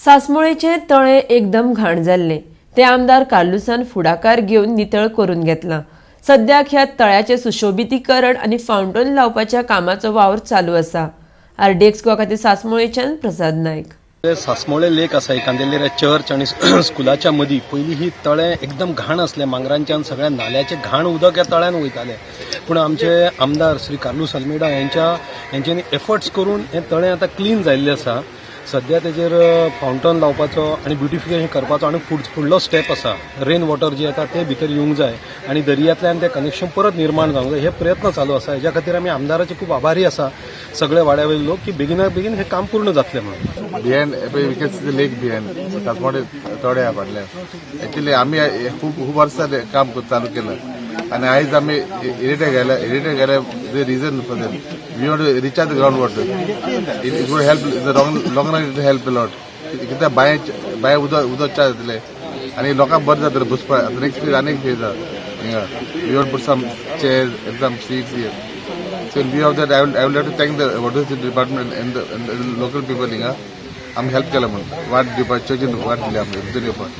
सासमुळेचे तळें एकदम घाण जाल्लें. ते आमदार कार्लुसान फुडाकार घेवन नितळ करून घेतलां. सद्याक ह्या तळ्याचें सुशोभितीकरण आनी फावंटन लावपाच्या कामाचो वावर चालू आसा. आरडीएक्स गोवा खातीर सासमुळेच्यान प्रसाद नायक. सासमोळे लेक आसा कांदेलेऱ्या चर्च आनी स्कुलाच्या मदीं. पयलीं ही तळें एकदम घाण आसलें. मांगरांच्यान सगळ्या नाल्याचें घाण उदक ह्या तळ्यान वयतालें. पूण आमचे आमदार श्री कार्लूस आल्मेडा यांच्यांनी एफर्ट्स करून हें तळें आतां क्लीन जाल्लें आसा. सद्या तेजेर फावंटन लावपाचो आनी ब्युटिफिकेशन करपाचो आनी फुडलो स्टेप आसा. रेन वॉटर जे येता तें भितर येवंक जाय आनी दर्यांतल्यान तें कनेक्शन परत निर्माण जावंक जाय, हे प्रयत्न चालू आसा. हेज्या खातीर आमी आमदाराचे खूब आभारी आसा, सगळे वाड्या वयले लोक, की बेगिना बेगीन हें काम पूर्ण जातलें म्हणून. Behind, we can see the lake behind. Sasmole तळे आहा फाटल्यान. एक्चुअली आमी खूब खूब वर्सां काम चालू केलं आनी आयज आमी इरिटे गेले. इरिटे गेले the reason for that, we want to recharge ground water. It would help the long run, it help lot. कित्याक बांय बांय उदक उदक चार्ज जातले आनी लोकांक बरें जातलें बसपाक. आतां नेक्स्ट फेज, आनीक फेज आहा हिंगा. We want put some chairs and some seats here. So in view of that, I will have to thank the water department and the local people हिंगा आमी हेल्प केला म्हणून, वाट दिवपाक, चर्चीन वाट दिली आमकां भितर येवपाक.